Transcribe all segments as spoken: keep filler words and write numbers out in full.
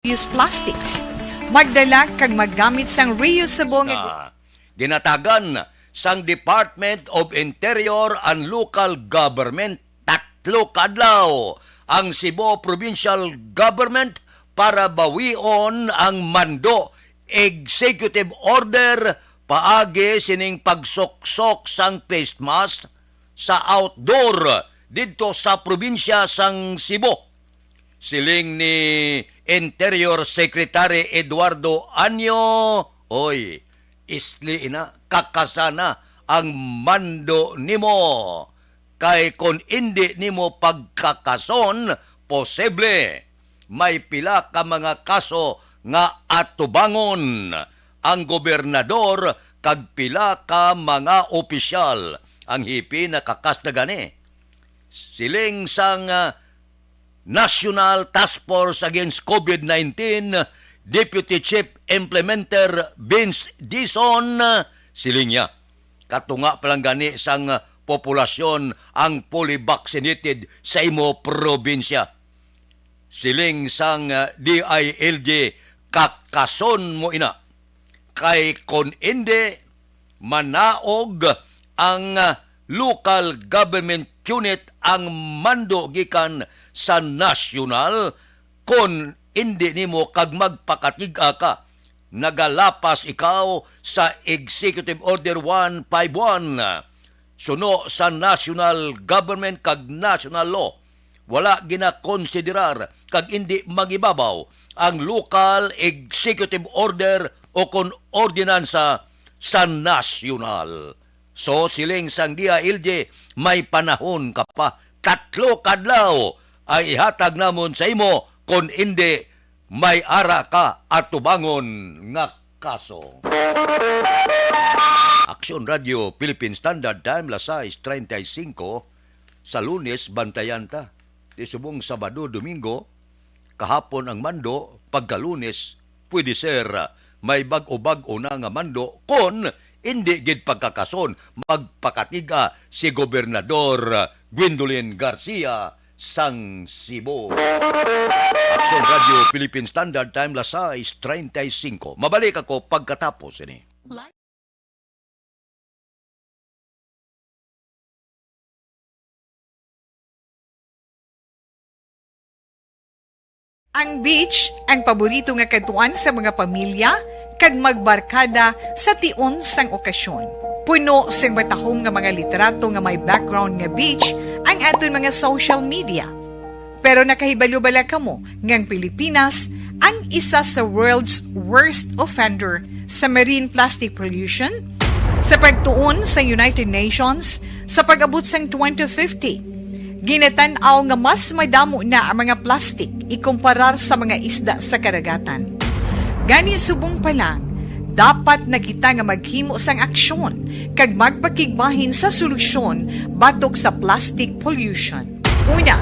use plastics. Magdala kag maggamit sang reusable nga gu- Na ginatagan sang Department of Interior and Local Government tatlo ka adlaw ang Cebu Provincial Government para bawion ang mando executive order paagi sining pagsuksok sang face mask sa outdoor didto sa probinsya sang Cebu. Siling ni Interior Secretary Eduardo Anyo, "Oy, isli ina, kakasana ang mando nimo. Kay kon indi nimo pagkakason, posible may pila ka mga kaso nga atubangon ang gobernador kag pila ka mga opisyal." Ang hipi nakakas na gani. Siling sang, ah, National Task Force Against COVID nineteen, Deputy Chief Implementer Vince Dizon, siling niya, katunga pa lang gani sang populasyon ang fully vaccinated sa imo probinsya. Siling sang, ah, D I L G, kakason mo ina. Kay kon indi, manaog ang, ah, local government unit ang mando gikan sa nasyonal. Kon indi nimo kag magpakatig-a ka, nagalapas ikaw sa Executive Order one five one. Suno sa national government kag national law, wala ginakonsiderar kag indi mangibabaw ang local executive order o kon ordinansa sa nasyonal. So, siling sang D I L G, may panahon ka pa. Tatlo ka adlaw ay ihatag namon sa imo, kon indi, may ara ka atubangon nga kaso. Aksyon Radio Philippine Standard Time, las sais treinta y cinco, sa Lunes, bantayan ta. Di subong Sabado, Domingo, kahapon ang mando, pagka Lunes, pwede ser may bag-o-bag-o na nga mando kon indi gid pagkakason, magpakatiga si Gobernador Gwendolyn Garcia sang Cebu. Aksyon Radio Philippine Standard Time, las sais treinta y cinco. Mabalik ako pagkatapos ini. Ang beach, ang paborito nga kadtuan sa mga pamilya kag magbarkada sa tion sang okasyon. Puno sing matahom nga mga litrato nga may background nga beach ang aton mga social media. Pero nakahibalo bala kamo nga ang Pilipinas ang isa sa world's worst offender sa marine plastic pollution? Sa pagtuon sa United Nations, sa pag-abot sang twenty fifty, ginatan-aw nga mas madamo na ang mga plastik ikumparar sa mga isda sa kadagatan. Gani, subong pa lang, dapat na kita nga maghimo sang aksyon kag magpakigbahin sa solusyon batok sa plastic pollution. Una,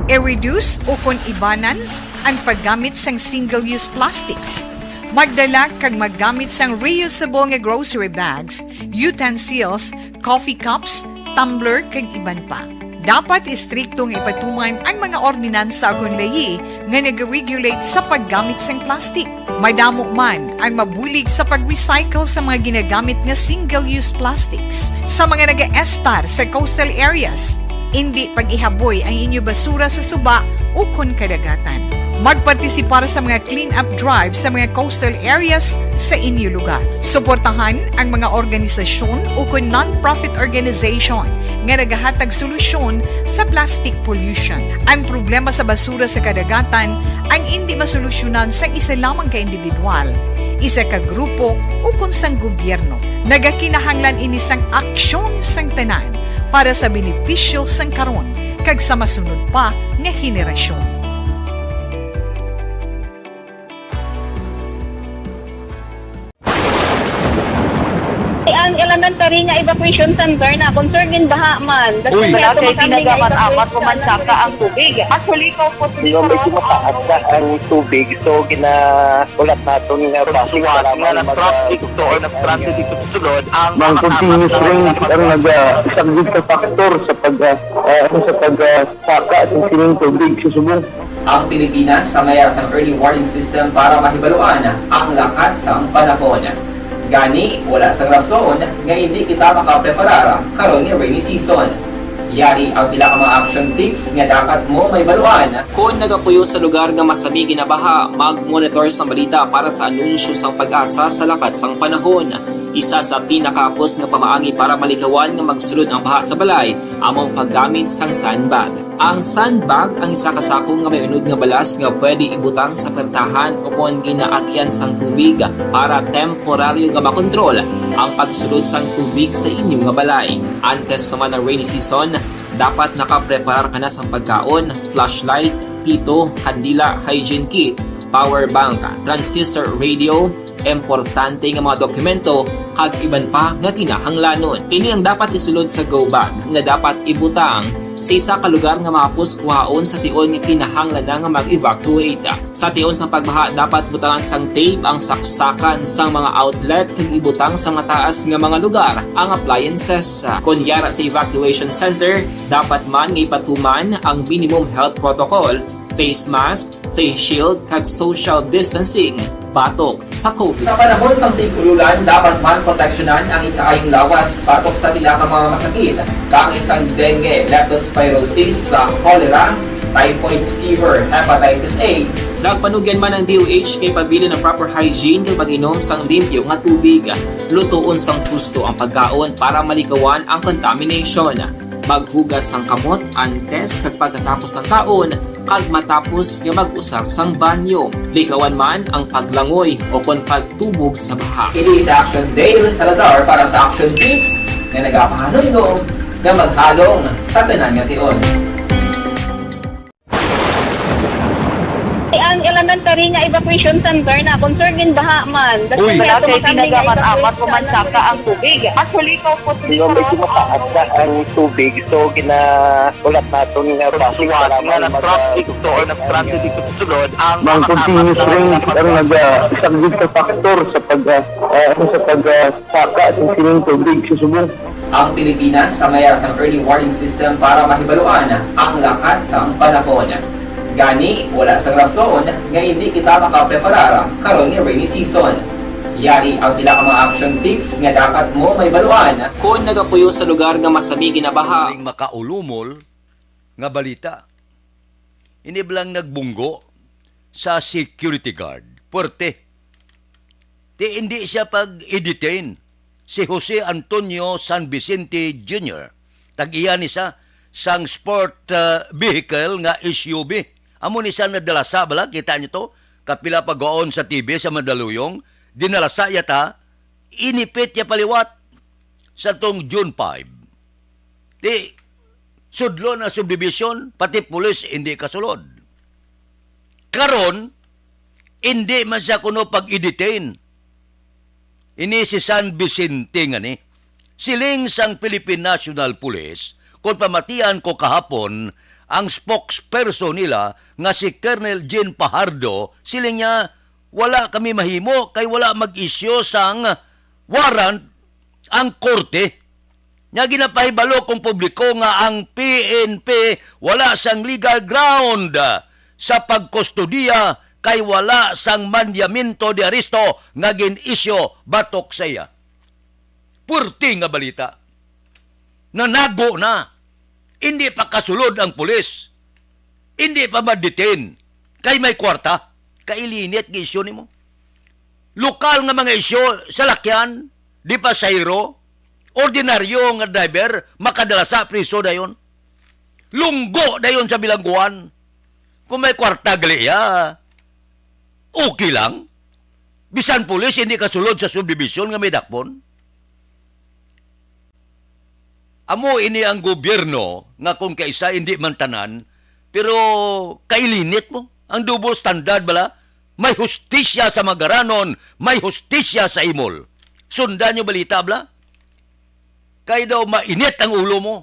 i-reduce o kon ibanan ang paggamit sang single-use plastics. Magdala kag maggamit sang reusable nga grocery bags, utensils, coffee cups, tumbler, kag iban pa. Dapat istrikto nga ipatuman ang mga ordinansa kon layi nga nag-regulate sa paggamit sang plastic. Madamo man ang mabulig sa pag-recycle sa mga ginagamit nga single-use plastics. Sa mga nagaestar sa coastal areas, indi pag-ihaboy ang inyo basura sa suba ukon kadagatan. Magpartisipar sa mga clean-up drive sa mga coastal areas sa inyo lugar. Suportahan ang mga organisasyon ukon non-profit organization nga nagahatag solusyon sa plastic pollution. Ang problema sa basura sa kadagatan ang indi masolusyonan sang isa lamang ka individual, isa ka grupo, ukon sang gobyerno. Nagakinahanglan ini sang aksyon sang tanan para sa benepisyo sang karon kag sa masunod pa nga henerasyon. Ang elementary nga evacuation center na concern in baha man. Uy. Wala kay ginagamat-amat, pumansaka ang tubig. Actually, ikaw po, Hindi, medyo mataas na ang tubig. So, ginahulat naton nga base nga sa lamang na mag- traffic to or nag-transit ito sa sulod, ang Mga continuous rain ang naga-, isa gid sa factor sa pag, ah, ah, sa pag, ah, saka sa sining tubig sa Subo. Ang Pilipinas sa mayara sang early warning system para mahibaluan ang lakat sang panahon. Gani, wala sang rason nga hindi kita makapreparar karon nga rainy season. Yari ang pila ka mga action tips nga dapat mo mahibaluan. Kon nagapuyo sa lugar nga masami ginabaha, mag-monitor sang balita para sa anunsyo sang PAGASA sa lakat sang panahon. Isa sa pinakahapos nga pamaagi para malikawan nga magsulod ang baha sa balay amo ang paggamit sang sandbag. Ang sandbag ang isa ka sako nga may unod nga balas nga pwede ibutang sa pertahan o kon ginaagyan sang tubig para temporaryo nga makontrol ang pagsulod sang tubig sa inyo nga balay. Antes pa man ang rainy season, dapat nakapreparar ka na sang pagkaon, flashlight, pito, kandila, hygiene kit, power bank, transistor radio, importante nga mga dokumento, kag iban pa nga kinahanglanon. Ini ang dapat isulod sa go bag nga dapat ibutang sa isa ka lugar nga mahapos kuhaon sa tion nga kinahanglan na nga mag-evacuate. Sa tion sang pagbaha, dapat butangan sang tape ang saksakan sang mga outlet kag ibutang sa mataas nga mga lugar ang appliances. Kon yara sa evacuation center, dapat man nga ipatuman ang minimum health protocol, face mask, face shield, kag social distancing batok sa COVID. Sa panahon sang tig-ululan, dapat man proteksyonan ang ikaayong lawas batok sa pila ka mga masakit, kaangay sang dengue, leptospirosis, sa cholera, typhoid fever, hepatitis A. Nagpanugyan man ang D O H nga ipabilin ang proper hygiene kag pag-inom sang limpyo nga tubig. Lutoon sang husto ang pagkaon para malikawan ang contamination. Maghugas sang kamot antes kag pagkatapos sang kaon kag matapos nga mag-usar sang banyo. Likawan man ang paglangoy o kon pagtubog sa baha. Ini si Action Dale Salazar para sa Action Tips nga nagapahanumdom nga maghalong sa tanan nga tion. Ang elementary nga evacuation center na concerned in baha man. Uy. Wala kay pinagamat-amat mo man saka ang tubig. Actually, ikaw po, Di ba, medyo mataas na ang tubig, so ginahulat naton nga base nga para nag-traffic to or nag-traffic dito sa sulod, ang Mang continuous rain ang naga-, isa gid ka factor sa pag, ah, ah, sa pag, ah, saka sa sining tubig sa subong. Ang Pilipinas sa mayara sang early warning system para mahibaluan ang lakat sang panahon. Gani, wala sang rason nga hindi kita makapreparar karon nga rainy season. Yari ang pila ka mga action tips nga dapat mo mahibaluan. Kon nagapuyo sa lugar nga masami ginabaha. Ning makaulumol nga balita. Ini bala ang nagbunggo sa security guard. Puwerte. Ti indi siya pag-i-detain. Si Jose Antonio San Vicente Junior, tag-iya ni sa sang sport, ah, vehicle nga S U V. Amo ni sa nadalasa bala, kita niyo to? Kapila pa gaon sa T V sa Mandaluyong, dinalasa yata, inipit niya paliwat sa tong June five. Ti, sudlo na subdivision, pati pulis hindi kasulod. Karon, hindi man siya kuno pag-i-detain. Ini si San Vicente nga ni. Siling sang Philippine National Police, kon pamatian ko kahapon, ang spokesperson nila nga si Colonel Jean Fajardo, siling niya, "Wala kami mahimo kay wala mag-issue sang warrant ang korte." Nya ginapahibalo kong publiko nga ang P N P wala sang legal ground sa pagkustodiya kay wala sang mandamiento de arresto nga gin-issue batok sa iya. Puwerte nga balita. Nanago na. Hindi pa kasulod ang pulis. Hindi pa ma-detain. Kay may kwarta. Kailinit nga isyu nimo. Lokal nga mga isyu, salakyan, di pasahero, ordinaryo nga driver, makadala sa priso dayon. Lunggo dayon sa bilangguan. Kung may kwarta gali iya, okay lang. Bisan pulis, hindi kasulod sa subdivision nga may dakpon. Amo ini ang gobyerno nga kung kaisa hindi man tanan, pero kailinit mo. Ang double standard bala, may hustisya sa Magaranon, may hustisya sa Imol. Sundan niyo balita bala? Kay daw mainit ang ulo mo.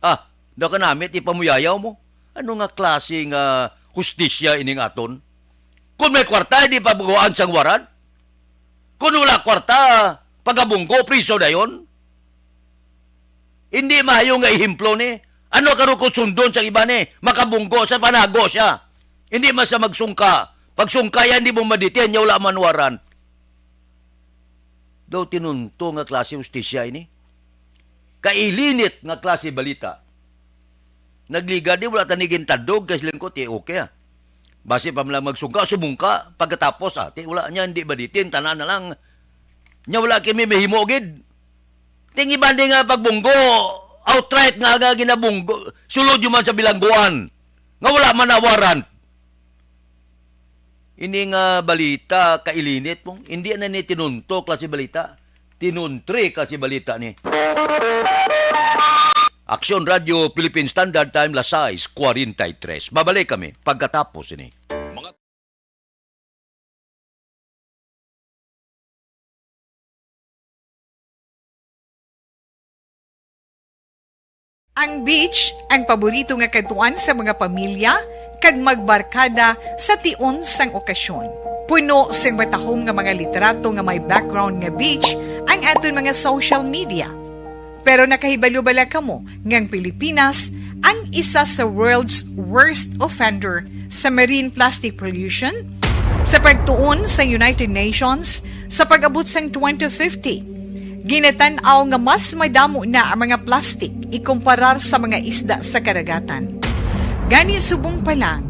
Ah, daw kanamit ipamuyayaw mo. Ano nga klase nga hustisya ining aton? Kung may kwarta, di pa bugoan sang warad? Kung wala kwarta, pagabunggo, priso dayon? Hindi maayo nga ehemplo ni. Ano karon kung sundon sa iba ni? Makabunggo sa panago siya. Hindi man sa magsungka. Pagsungka yan, di mo maditin, nya wala man warrant. Daw tinunto nga klase hustisya ini. Kailinit nga klase balita. Nagliga di, wala ta ni gintadog, kay siling ko, ti okay, ah. Basi pa man lang magsungka, sumungka, pagkatapos, ah, ti wala niya, hindi maditin, tanan na lang. Nya wala kami mahimo gid. Ting iban di nga pagbunggo, outright nga, nga ginabunggo, sulod yun man sa bilangguan, nga wala man na warrant. Ini nga balita, kailinit mo. Hindi na ni tinunto klase balita. Tinuntri klase balita ni. Aksyon Radio Philippine Standard Time, las sais cuarenta y tres. Babalik kami pagkatapos ini. Ang beach, ang paborito nga kadtuan sa mga pamilya kag magbarkada sa tion sang okasyon. Puno sing matahom nga mga litrato nga may background nga beach ang aton mga social media. Pero nakahibalo bala kamo nga ang Pilipinas ang isa sa world's worst offender sa marine plastic pollution? Sa pagtuon sa United Nations, sa pag-abot sang twenty fifty, ginatan-aw nga mas madamo na ang mga plastik ikumparar sa mga isda sa kadagatan. Gani, subong pa lang,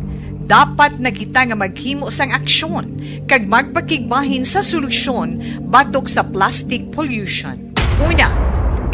dapat na kita nga maghimo sang aksyon kag magpakigbahin sa solusyon batok sa plastic pollution. Una,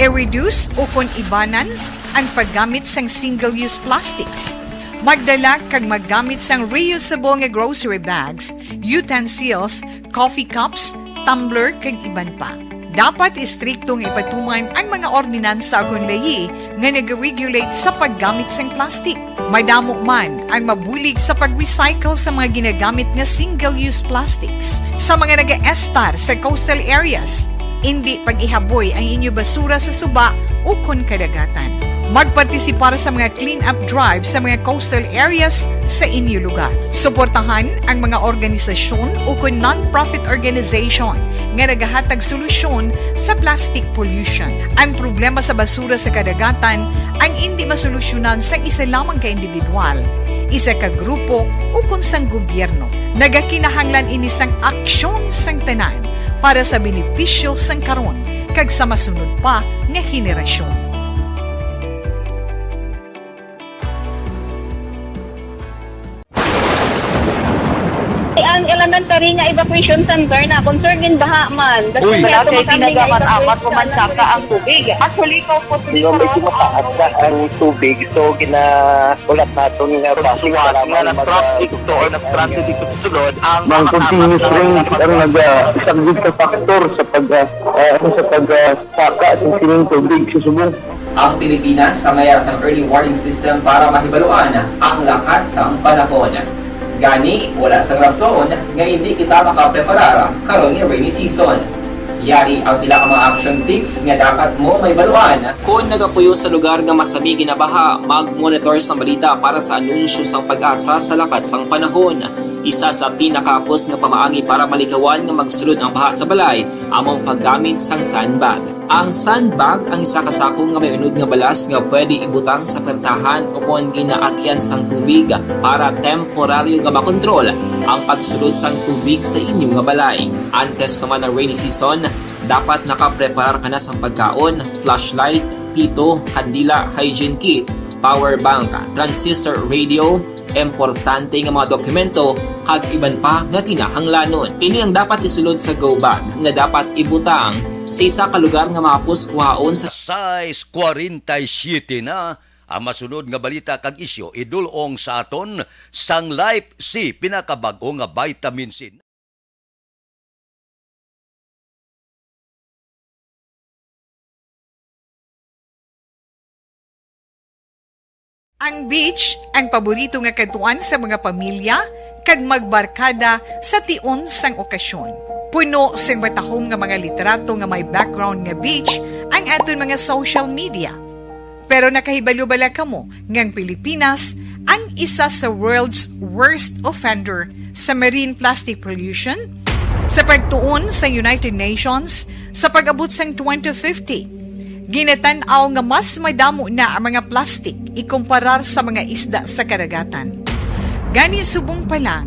i-reduce ukon ibanan ang paggamit sang single-use plastics. Magdala kag maggamit sang reusable nga grocery bags, utensils, coffee cups, tumbler, kag iban pa. Dapat istrikto nga ipatuman ang mga ordinansa ukon layi nga nag-regulate sa paggamit sang plastic. Madamo man ang mabulig sa pag-recycle sa mga ginagamit nga single-use plastics. Sa mga nagaestar sa coastal areas, indi pag-ihaboy ang inyo basura sa suba ukon kadagatan. Magpartisipar sa mga clean-up drive sa mga coastal areas sa inyo lugar. Suportahan ang mga organisasyon ukon non-profit organization nga nagahatag solusyon sa plastic pollution. Ang problema sa basura sa kadagatan ang indi masolusyonan sang isa lamang ka individual, isa ka grupo, ukon sang gobyerno. Nagakinahanglan ini sang aksyon sang tanan para sa benepisyo sang karon kag sa masunod pa nga henerasyon. Ang elementary nga evacuation center na concern din baha man. Uy, wala kay tinaga man amat ko man saka ang tubig. Actually, ko po Yung medyo mataas na ang tubig, so gina-, ulat naton nga plastic para nga mag-, nag-traffic to or nag-transit dito sa sulod ang mga continuous rain ang nag-, ah, isang big factor sa pag, ah, ah, sa pag, ah, saka sa sining tubig sa subong. Ang Pilipinas ang may sang early warning system para mahibaluan ang lakat sang panahon. Gani, wala sang rason nga hindi kita makapreparar karon nga rainy season. Yari ang pila ka mga action tips nga dapat mo mahibaluan. Kon nagapuyo sa lugar nga masami ginabaha, mag-monitor sang balita para sa anunsyo sang PAGASA sa lakat sang panahon. Isa sa pinakahapos nga pamaagi para malikawan nga magsulod ang baha sa balay amo ang paggamit sang sandbag. Ang sandbag ang isa ka sako nga may unod nga balas nga pwede ibutang sa pertahan ukon ginaagian sang tubig para temporaryo nga makontrol ang pagsulod sang tubig sa inyo nga balay. Antes pa man ang rainy season, dapat nakapreparar ka na sang pagkaon, flashlight, pito, kandila, hygiene kit, power bank, transistor radio, importante nga mga dokumento, kag iban pa nga kinahanglanon. Ini ang dapat isulod sa go bag nga dapat ibutang sa isa ka lugar nga mahapos kuhaon sa sais cuarenta y siete na. Ang masunod nga balita kag isyu idul-ong sa aton sang Life C, pinakabag-o nga vitamin C. Ang beach, ang paborito nga kadtuan sa mga pamilya kag magbarkada sa tion sang okasyon. Puno sing matahom nga mga litrato nga may background nga beach ang aton mga social media. Pero nakahibalo bala kamo nga ang Pilipinas ang isa sa world's worst offender sa marine plastic pollution? Sa pagtuon sa United Nations, sa pag-abot sang twenty fifty, ginatan-aw nga mas madamo na ang mga plastic ikumparar sa mga isda sa kadagatan. Gani, subong pa lang,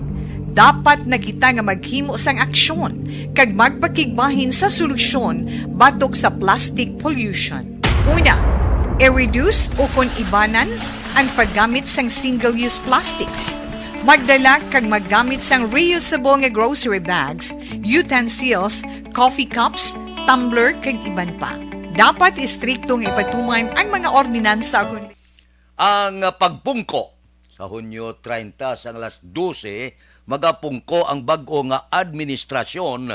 dapat na kita nga maghimo sang aksyon kag magpakigbahin sa solusyon batok sa plastic pollution. Una, i-reduce o kon ibanan ang paggamit sang single-use plastics. Magdala kag maggamit sang reusable nga grocery bags, utensils, coffee cups, tumbler, kag iban pa. Dapat istrikto nga ipatuman ang mga ordinansa kon Ang pagpungko sa Hunyo treinta sang alas dose, magapungko ang bag-o nga administrasyon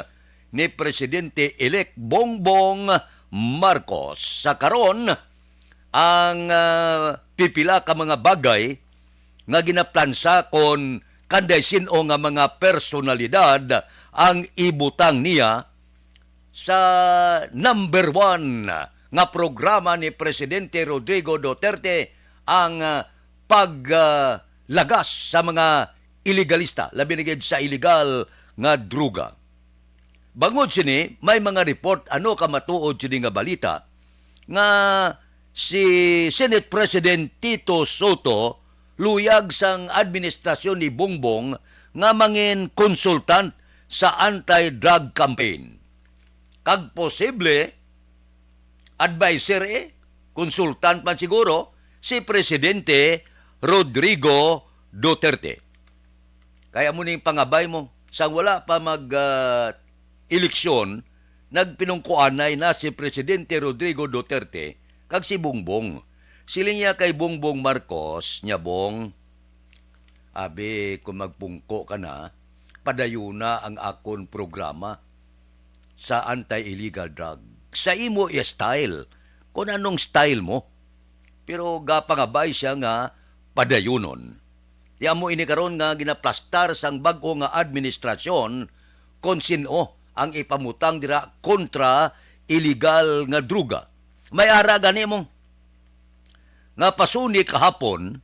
ni Presidente-elect Bongbong Marcos. Sa karon, ang, ah, pipila ka mga bagay nga ginaplansa kon kanday sin-o nga mga personalidad ang ibutang niya sa number one nga programa ni Presidente Rodrigo Duterte, ang, ah, pag, ah, lagas sa mga ilegalista, labi na gid sa ilegal nga droga. Bangod sini, may mga report, ano ka matuod sini nga balita, nga si Senate President Tito Soto luyag sang administrasyon ni Bongbong nga mangin consultant sa anti-drug campaign. Kag posible, adviser, eh, consultant man siguro, si Presidente Rodrigo Duterte. Kaya mo ning pangabay mo, sang wala pa mag, ah, eleksyon, nagpinungkuanay na si Presidente Rodrigo Duterte kag si Bongbong. Siling niya kay Bongbong Marcos, niya, "Bong, abi, kung magpungko ka na, padayuna ang akon programa sa anti-illegal drug. Sa imo i-style, kung anong style mo." Pero gapangabay siya nga padayunon. Ti amo ini karon nga ginaplastar sang bag-o nga administrasyon kon sin-o ang ipamutang dira kontra iligal nga droga. May ara gani mo nga pasuni kahapon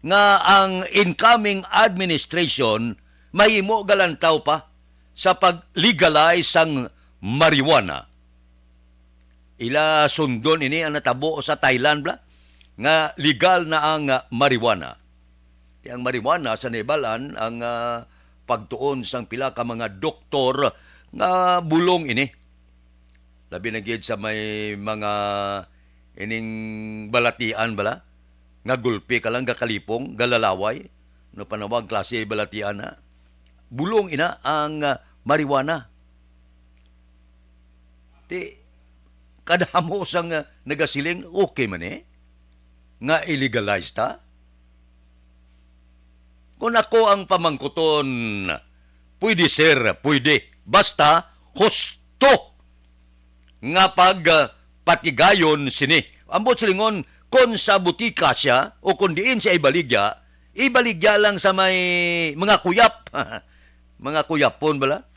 nga ang incoming administration mahimo galantaw pa sa pag-legalize sang marijuana. Ila sundon ini ang natabo sa Thailand, bala, nga legal na ang, ah, marijuana. Ti ang marijuana, sa naibalan, ang, ah, pagtuon sang pila ka mga doktor nga bulong ini. Labi na gid sa may mga ining balatian, bala, nga gulpi ka lang, gakalipong, galalaway. No, panawag klase balatian na. Bulong ina ang, ah, marijuana. Ti, kadamo sang, ah, nagasiling, okay man, eh, nga i-legalize ta. Kung ako ang pamangkuton, pwede, sir, pwede. Basta husto nga pag, ah, patigayon sini. Ambot silingon, kon sa butika siya o kon diin siya ibaligya, ibaligya lang sa may mga kuyap. Mga kuyapon bala.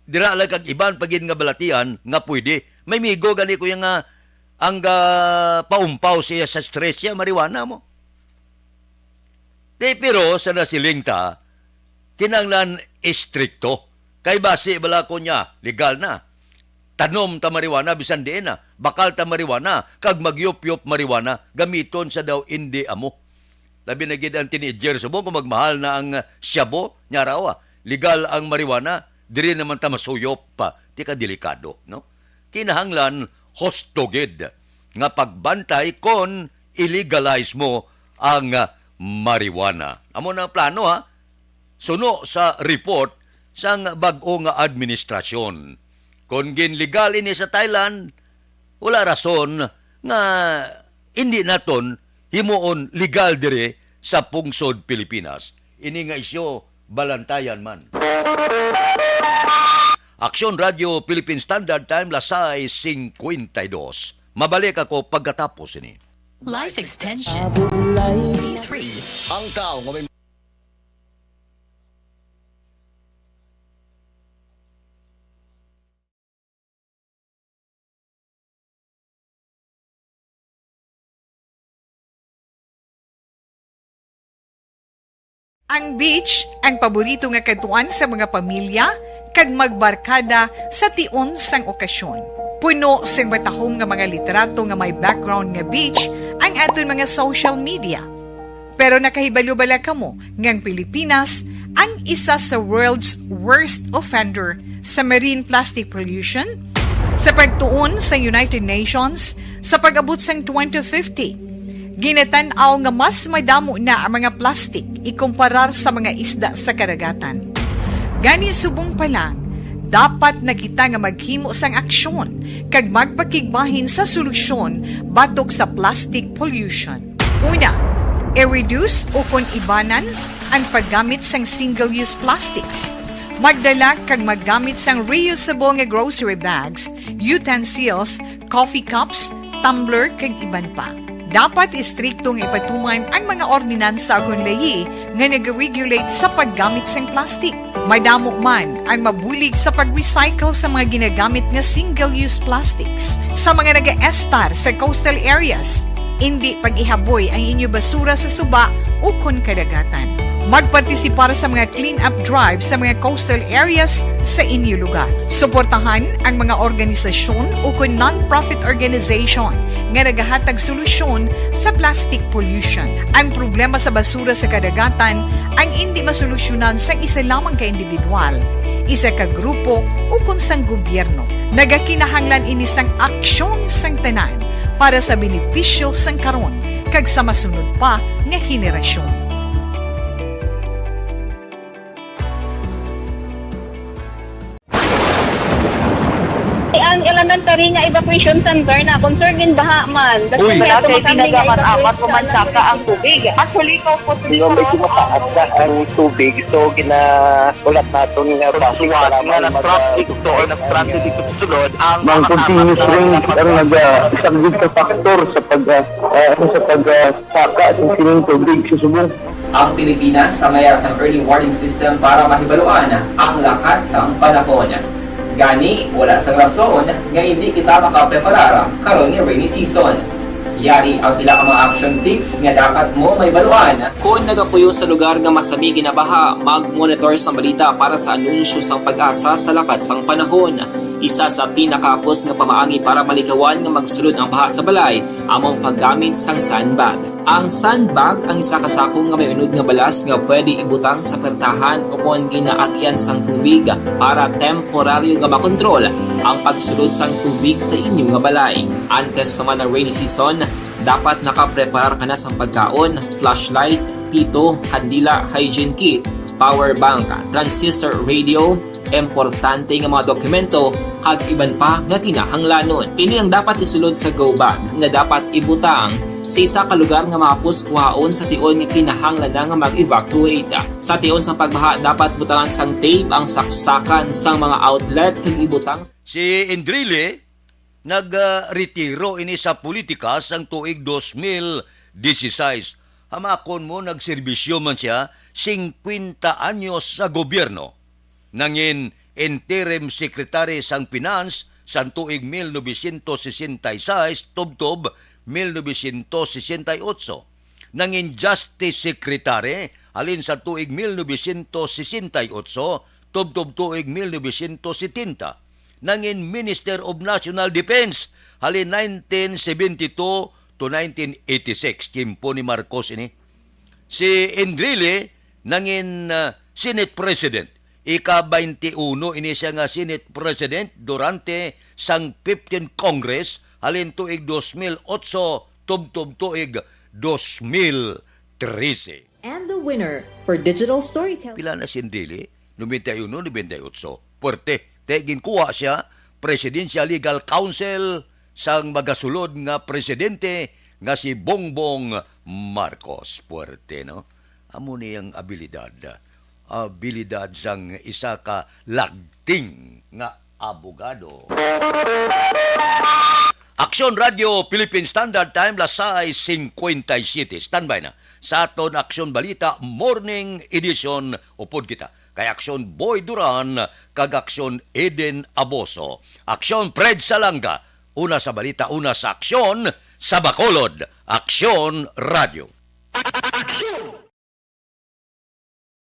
Dira lang kag iban pa gid nga balatian nga pwede. May migo gani ko nga ang, ah, paumpaw siya sa stress siya, marijuana mo. Di, pero sa nasiling ta, kinahanglan istrikto. Kay basi bala ko niya, legal na. Tanom ta marijuana bisan diin na. Bakal ta marijuana, kag magyupyop marijuana, gamiton sa daw indi amo. Labi na gid ang teenager subong kung magmahal na ang shabu, nya raw, ah, legal ang marijuana, diri naman ta masuyop pa. Ti ka delikado, no? Kinahanglan husto gid nga pagbantay kon i-legalize mo ang, ah, marijuana. Amo na ang plano, ha? Suno sa report sang bag-o nga administrasyon. Kon ginlegal ini sa Thailand, wala rason nga indi naton himuon legal diri sa pungsod Pilipinas. Ini nga isyu, balantayan man. Aksyon Radio Philippine Standard Time, las sais cincuenta y dos. Mabalik ako pagkatapos ini. Life Extension. D three. Ang tao nga may Ang beach, ang paborito nga kadtuan sa mga pamilya kag magbarkada sa tion sang okasyon. Puno sing matahom nga mga litrato nga may background nga beach ang aton mga social media. Pero nakahibalo bala kamo nga ang Pilipinas ang isa sa world's worst offender sa marine plastic pollution? Sa pagtuon sa United Nations, sa pag-abot sang twenty fifty, ginatan-aw nga mas madamo na ang mga plastic ikumparar sa mga isda sa kadagatan. Gani, subong pa lang, dapat na kita nga maghimo sang aksyon kag magpakigbahin sa solusyon batok sa plastic pollution. Una, i-reduce ukon ibanan ang paggamit sang single-use plastics. Magdala kag maggamit sang reusable nga grocery bags, utensils, coffee cups, tumbler, kag iban pa. Dapat istrikto nga ipatuman ang mga ordinansa ukon layi nga nag-regulate sa paggamit sang plastic. Madamo man ang mabulig sa pag-recycle sa mga ginagamit nga single-use plastics. Sa mga nagaestar sa coastal areas, indi pag-ihaboy ang inyo basura sa suba ukon kadagatan. Magpartisipar sa mga clean-up drive sa mga coastal areas sa inyo lugar. Suportahan ang mga organisasyon ukon non-profit organization nga nagahatag solusyon sa plastic pollution. Ang problema sa basura sa kadagatan ang indi masolusyonan sang isa lamang ka individual, isa ka grupo, ukon sang gobyerno. Nagakinahanglan ini sang aksyon sang tanan para sa benepisyo sang karon kag sa masunod pa nga henerasyon. Ang elementary nga evacuation center na concern din baha man. Uy. Wala kay tinaga man amat ko man saka ang tubig. Actually, ko po Yung medyo mataas na ang tubig, so ginaulat naton nga basi Suwat para nga mag- nag-traffic to or nag-transit dito sa sulod ang Mang mga continuous tapat na rain ang nag-, ah, isang big factor sa pag, ah, ah, sa pag, ah, saka sa sining tubig sa subong. Ang Pilipinas ang mayara sang early warning system para mahibaluan ang lakat sang panahon. Gani, wala sang rason nga hindi kita makapreparar karon nga rainy season. Yari ang pila ka mga action tips nga dapat mo mahibaluan. Kon nagapuyo sa lugar nga masami ginabaha, mag-monitor sang balita para sa anunsyo sang PAGASA sa lakat sang panahon. Isa sa pinakahapos nga pamaagi para malikawan nga magsulod ang baha sa balay amo ang paggamit sang sandbag. Ang sandbag ang isa ka sako nga may unod nga balas nga pwede ibutang sa pertahan ukon ginaagian sang tubig para temporaryo nga makontrol ang pagsulod sang tubig sa inyo nga balay. Antes pa man ang rainy season, dapat nakapreparar ka na sang pagkaon, flashlight, pito, kandila, hygiene kit, power bank, transistor radio, importante nga mga dokumento, kag iban pa nga kinahanglanon. Ini ang dapat isulod sa go bag nga dapat ibutang sa isa ka lugar nga mahapos kuhaon sa tion nga kinahanglan na nga mag-evacuate. Sa tion sang pagbaha, dapat butangan sang tape ang saksakan sang mga outlet kag ibutang Si Indrile, nagretiro ini sa politika sang tuig dos mil dieciséis. Hamakon mo, nagserbisyo man sia singkwenta anyos sa gobyerno. Nangin interim secretary sang finance sang tuig mil novecientos sesenta y seis tubtob mil novecientos sesenta y ocho. Nangin Justice Secretary halin sa tuig mil novecientos sesenta y ocho tubtob tuig mil novecientos setenta. Nangin Minister of National Defense halin nineteen seventy-two to nineteen eighty-six, tiempo ni Marcos ini. Si Enrile nangin, ah, Senate President. Ika-twenty-one ini siya nga Senate President durante sang fifteenth Congress halin tuig dos mil otso tubtob tuig dos mil trese. And the winner for digital storytelling. Pila na si Enrile? Nobenta y uno, nobenta y otso. Puwerte. Te, ginkuha siya, Presidential Legal Counsel sang magasulod nga presidente nga si Bongbong Marcos. Puwerte, no? Amo ni ang abilidad. Abilidad sang isa ka lagting nga abogado. Aksyon Radio Philippine Standard Time, las sais cincuenta y siete. Standby na sa aton Aksyon Balita Morning Edition. Upod kita kay Aksyon Boy Duran kag Aksyon Eden Aboso. Aksyon Fred Salanga, una sa balita, una sa aksyon, sa Bacolod, Aksyon Radio.